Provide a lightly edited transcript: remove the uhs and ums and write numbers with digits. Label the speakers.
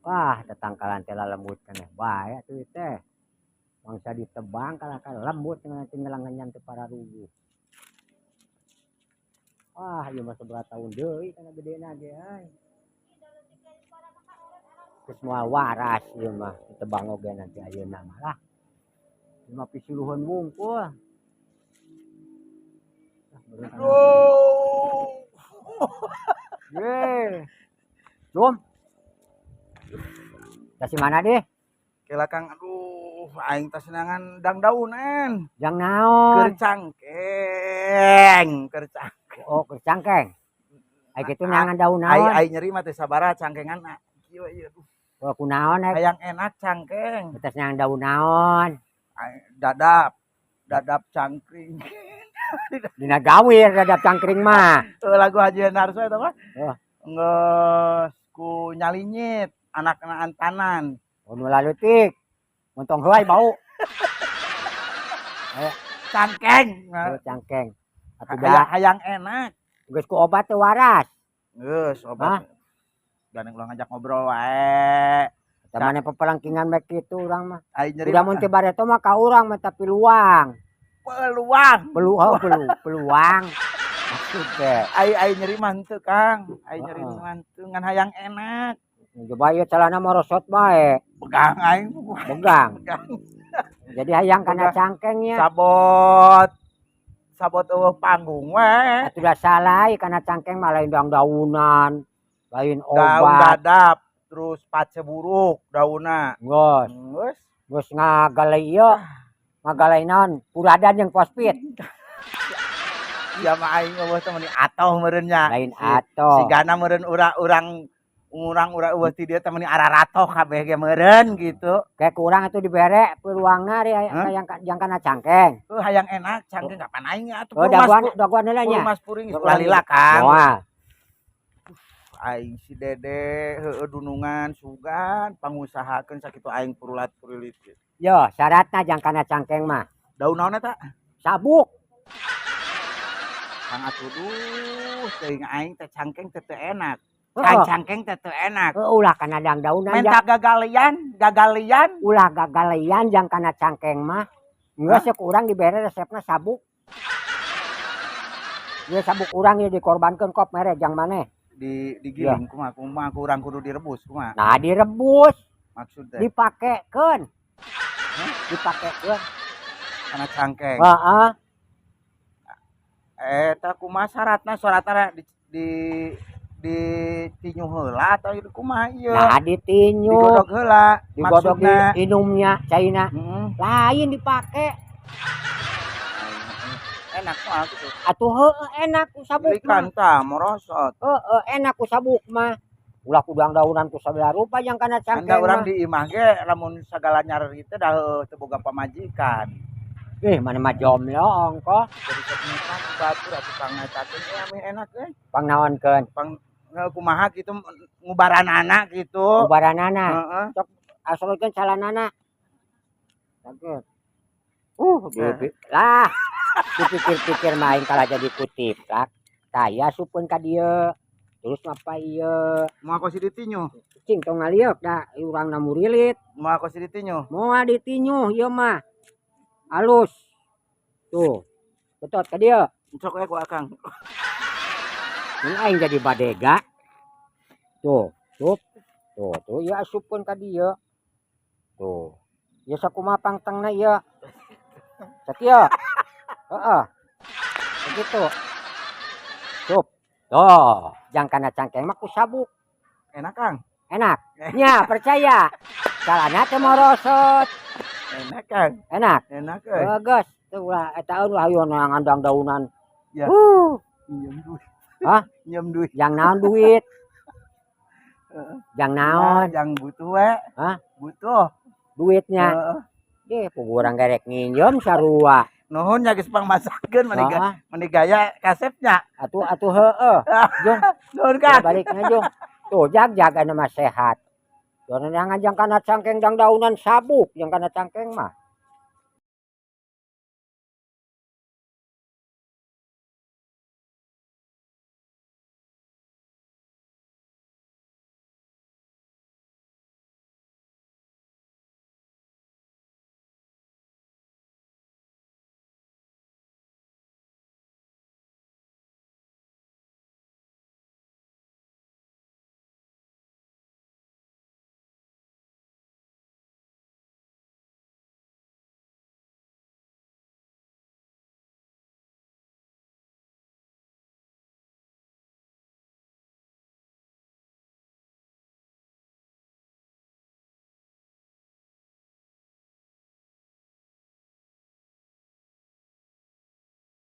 Speaker 1: Wah, tetangkalan teh lembut keneh bae atuh teh. Mangsa ditebang kalah ka lembut dengan tinggal ngenyang teu pararuguh. Wah, ieu mah sabaraha tahun deui kana gedena ge euy. Geus moal waras ieu mah ditebang oge nanti ayeuna mah lah. Ieu mah pisuluheun wungkul. Ah, meureun kana-
Speaker 2: Aduh.
Speaker 1: Ye. Jom. Kasih mana deh?
Speaker 2: Kela Kang, aduh, aing tas neangan dangdaunan.
Speaker 1: Jang naon?
Speaker 2: Keur cangkeng, keur cangkeng.
Speaker 1: Oh, keur cangkeng. Ai kitu neangan daun
Speaker 2: Ai
Speaker 1: naon?
Speaker 2: Ai nyeri mah teh sabaraha cangkengan kieu ieu, aduh.
Speaker 1: Oh, kunaon ai?
Speaker 2: Hayang enak cangkeng.
Speaker 1: Geus neangan daun naon?
Speaker 2: Ai, dadap, dadap cangkring.
Speaker 1: Dina gawir dadap cangkring mah.
Speaker 2: Tuh lagu Haji Narso eta mah.
Speaker 1: Oh.
Speaker 2: Geus ku nyalinyit anakna antanan.
Speaker 1: Oh, nu laleutik. Montong heulai bau.
Speaker 2: Cangkeng.
Speaker 1: Oh, cangkeng. Atuh
Speaker 2: Hayang,
Speaker 1: da
Speaker 2: hayang enak.
Speaker 1: Geus ku obat teu waras.
Speaker 2: Geus
Speaker 1: Hah?
Speaker 2: obat. Dan ulah ngajak ngobrol wae.
Speaker 1: Eta maneh pepelangkingan mek kitu urang mah.
Speaker 2: Ai nyeri
Speaker 1: Udah mun teu bareto mah ka urang mah tapi luang.
Speaker 2: Peluang.
Speaker 1: Oh, peluang. Maksud teh.
Speaker 2: Ai ai nyeri mah henteu, Kang. Ai nyeri mah henteu, ngan hayang enak.
Speaker 1: Coba ieu celana morosot bae.
Speaker 2: Pegang aing.
Speaker 1: Begang.
Speaker 2: Begang.
Speaker 1: Jadi hayang kana
Speaker 2: Begang.
Speaker 1: Cangkengnya.
Speaker 2: Sabot. Sabot euweuh panggung we.
Speaker 1: Atuh da salah kana cangkeng mah lain daun-daunan, lain
Speaker 2: Daun
Speaker 1: obat.
Speaker 2: Dadap, terus pace buruk daunna.
Speaker 1: Geus,
Speaker 2: Geus.
Speaker 1: Geus ngagalai ieu. Ngagalai naon? Puradan jeung fosfit.
Speaker 2: Ya mah aing euweuh teh meuni atoh meureun nya.
Speaker 1: Lain
Speaker 2: Si
Speaker 1: atoh.
Speaker 2: Sigana meureun urang urang urang euweuh ti dieu teh meuni araratoh kabeh ge meureun gitu.
Speaker 1: Kayak kurang itu dibere peluangna ari
Speaker 2: Hah?
Speaker 1: hayang jang kana cangkeng.
Speaker 2: Heuh, hayang enak cangkeng kapan aing atuh.
Speaker 1: Oh, daguan daguan heula nya.
Speaker 2: Purmas puring geus
Speaker 1: Daguan
Speaker 2: lalila, Kang.
Speaker 1: Moal.
Speaker 2: Aing si Dede heueuh dunungan sugan pangusahakeun sakitu aing purulat purilit.
Speaker 1: Yo, syaratna jang kana cangkeng mah.
Speaker 2: Daun naon eta?
Speaker 1: Sabuk.
Speaker 2: Kang atuh, duh, teuing aing teh cangkeng teh teu enak.
Speaker 1: Heeh.
Speaker 2: Kang, cangkeng teh teu enak.
Speaker 1: Heuh, ulah kana dangdaunan jang.
Speaker 2: Menta gagalian, gagalian.
Speaker 1: Ulah gagalean jang kana cangkeng mah. Geus ku urang dibere resepna sabuk. Ieu sabuk urang ieu dikorbankeun kop mere jang maneh.
Speaker 2: Di digiling kumaha kumaha, ku urang kudu direbus kumaha?
Speaker 1: Nah, direbus,
Speaker 2: Maksud teh
Speaker 1: dipakekeun. Dipakekeun.
Speaker 2: Kana cangkeng.
Speaker 1: Heeh.
Speaker 2: Eta kumaha syaratna syaratna di ditinyu heula atau ieu kumaha ieu?
Speaker 1: Nah, ditinyu,
Speaker 2: Digodog heula
Speaker 1: digodog
Speaker 2: maksudna.
Speaker 1: Di inumnya caina.
Speaker 2: Heeh.
Speaker 1: Lain dipake.
Speaker 2: Enak mah gitu.
Speaker 1: Atuh heueuh enak ku sabuk
Speaker 2: Belikan
Speaker 1: mah.
Speaker 2: Tah morosot.
Speaker 1: Heeh, enak ku sabuk mah. Ulah ku dangdaunan ku sagala rupa jang kana
Speaker 2: Anda
Speaker 1: cangkeng
Speaker 2: urang
Speaker 1: mah.
Speaker 2: di imah ge lamun sagala nyari teh da heueuh teu boga pamajikan.
Speaker 1: Ih, mana mah jomblo ongkoh.
Speaker 2: Jadi sok minta ku batur atuh pangetakeun eh ameh enak euy.
Speaker 1: Pangnaonkeun?
Speaker 2: Pang kumaha gitu ngubaranana gitu.
Speaker 1: Ubaranana.
Speaker 2: Heeh.
Speaker 1: Asolkeun calanana. Sakit. Lah, dipikir-pikir mah aing kalah jadi kutiplak. Taya asupkeun ka dieu. Terus ngapa ieu?
Speaker 2: Moal kos ditinyu.
Speaker 1: Cing tong ngaliuk da urangna murilit.
Speaker 2: Moal kos ditinyu.
Speaker 1: Moal ditinyu ieu mah. Alus. Tuh. Betot ka dieu.
Speaker 2: Sok we ku Akang.
Speaker 1: Mun aing jadi badega. Tuh, tuh. Tuh, tuh ieu asupkeun ka dieu. Tuh. Ieu sakumaha pangtengna ieu. Sakieu. Heeh. Begitu. Sup. Tuh, jang kana cangkeng mah ku sabuk.
Speaker 2: Enak, Kang.
Speaker 1: Enak. Nya, percaya. Calana teh morosot.
Speaker 2: Enak, Kang.
Speaker 1: Enak.
Speaker 2: Enak euy.
Speaker 1: Bagus. Tuh ulah eta ulah hayu neangan dangdaunan.
Speaker 2: Ya. Minjem duit.
Speaker 1: Hah?
Speaker 2: Minjem duit.
Speaker 1: Jang naon duit?
Speaker 2: Heeh.
Speaker 1: Jang naon?
Speaker 2: Jang butuh we.
Speaker 1: Hah?
Speaker 2: Butuh.
Speaker 1: Duitnya.
Speaker 2: Heeh.
Speaker 1: Deh, puguh urang gerek nginjem sarua.
Speaker 2: Nuhun nya geus pangmasakeun meni
Speaker 1: Heeh.
Speaker 2: meni gaya kasepnya.
Speaker 1: Atuh atuh heueuh. Jung,
Speaker 2: Nuhun,
Speaker 1: ya
Speaker 2: Kang.
Speaker 1: Baliknya jung. Tuh jag-jaga nama sehat. Jangan jang kana cangkeng dangdaunan sabuk, jang kana cangkeng mah.